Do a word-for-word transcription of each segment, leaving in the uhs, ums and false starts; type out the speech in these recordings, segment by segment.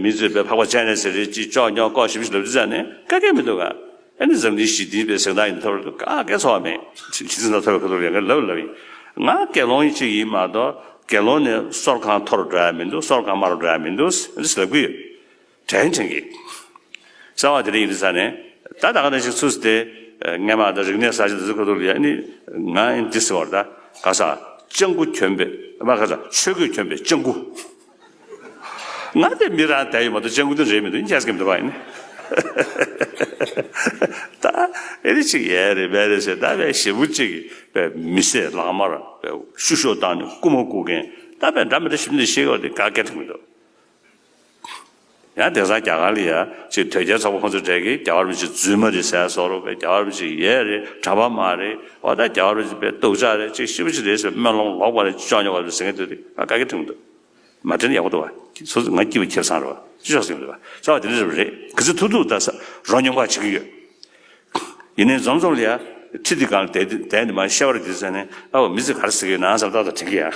མི་ཚོས་པའི་ཕག་པ་ཅན་ནས་ཟེར་རེད་ཅིག་ཅོག་ཉོག་ལྐོག་ཞིབ་ཞིབ་ལབ་དུས་ཙང་ནས་དཀའ་ཁག་མི་འདུག་ག་ཨ་ནི་འཛམ་གླིང་ཞི་བདེའི་པའི་གཟེངས་རྟགས་ཡིན་ཐོབ་རེད་དཀའ་ཁག་ཚོར་བ་མེད། ཁྱི་ཚོ་ན་ཐོབ་པའི་ཁ་ཐུག་ལ་ཡང་ལབ་ལབ་ཡིན། ང་དགེ་སློང་ཅིག་ཡིན་མ་གཏོགས་དགེ་སློང་ནས་གསོལ་ཁང་མཐོ་རུ་འགྲོ་ཡ་མི་འདུག་གསོལ་ཁང་དམའ་རུ་འགྲོ་ཡ་མི་འདུག་ཨ་ནི་ལབ་གི་ཡོད། དྲན་དྲན་གི། གསང་བ་དེ་རིང་ཡིན་དུས་ས་ནས་ད་ད་ག་ནང་བཞིན་ཚུགས་ཏེ་སྔས་མ་ད་རིག་གནས་གསར་བརྗེ་དེ་ཚོ་ཁ་ཐུག་ལ་ཡ་ནི་ང་ཡིན་འདི་ཟེར་བར་ད་ག་ས་སྤྱང་ཀུ་གྱོན་པའི་མ་ག་ས་ཆོས་གོས་གྱོན་པའི་སྤྱང་ཀུ། ང་དེ་མི་རང་བསྡད་ཡོད་མ་གཏོགས་སྤྱང་ཀུ་དེ་རེད་མི་འདུག་ཡིན་ཁྱེད་སྐྱེམས་འདུག་བ་ཡིན། ད་ཨེ་རི་ཅིག་ཡས་རེད་བས་རེད་ཟེར་ད་བས་ཞེ་པོ་ཅིག་བས་མི་སེར་ལག་དམར་བས་ཤུ་ཤོག་བཏང་ནས་རྐུ་མ་རྐུ་མཁན་ད་བས་འདྲ་མི་འདྲ་ཞིབ་ནས་ཤེས་ཡོད་དེ་ག་སྐད་ཐུབ་མི་འདུག་ཡང་དེང་སང་རྒྱ་གར་ལ་ཡ་ཅིག་དོལ་རྒྱལ་ཚོགས་པ་ཁོང་ཚོ་གྲས་ཀྱིས་རྒྱལ་བ་རིན་པོ་ཆེ་རྫུན་མ་རེད་ཟེར་བཟོ་རོགས་པས་རྒྱལ་བ་རིན་པོ་ཆེ་ཡས་རེད་གྲྭ་པ་མ་རེད་འོ་ད་རྒྱལ་བ་རིན་པོ་ཆེ་པའི་སྡུག་ཅག་རེད་ཅིག་ཤི་བོ་ཅིག་རེད་ཟེར་སྨོན་ལམ་ལོག་པ་རེད་ཅོག་ཉོག་པ་རེད་ཟེར་མཁན་དེ་དེ་ང་དགའ་སྐྱིད་ཐོན་གི་འདུག་མ་དྲན་ཡག་པོ་འདུག་བ། སོ་སོ་ང་སྐྱིད་པ་ཁེ་བཟང་རེད་བ་ཅི་ཤོག་ཟེར་གི་འདུག་བ་ས་བ་དེ་འདྲ་རེད་ག་ཚོད་ཐུག་ཐུག་ད་ས་རོ་སྙོམས་པ་བྱེད་ཀྱི་ཡོད། ཡིན་ནའི་འཛོམས་འཛོམས་ལ་ཡ་ཁྲི་འདི་སྒང་ལ་བསྡད་བསྡད་འདི་མ་ཤེས་པར་འདི་ཟེར་ནས་ཨ་བ་མི་ཚེ་ག་རེ་ཟེར་གི་ཡོད་ན་བསམ་ཐག་ཐག་དྲན་གི་ཡ།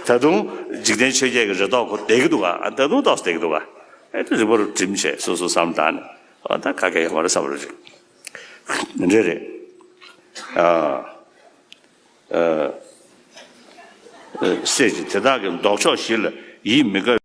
ད་དུང་འཇིག་རྟེན་ཆོས་བརྒྱད་ཀྱི་རེ་དོགས་ཁོ་བསྡད་གི་འདུག་ག་ད་དུང་ཏོག་ཙམ་བསྡད་གི་འདུག་ག་ཨེ་ད་རི་བོ་རུ་གྲིམ་བྱས་སོ་སོ་བསམ་བཏང་ནས་ཨ་ད་ག་གེ་ཡོང་བ་རེད་བསམ་རེད་རེད་རེད། ཨ་ཨ་སྲས་ཀྱིས་དེ་དག་གི་ལྡོག་ཕྱོགས་བཞི་ལ་ཡིད་མི་དགའ།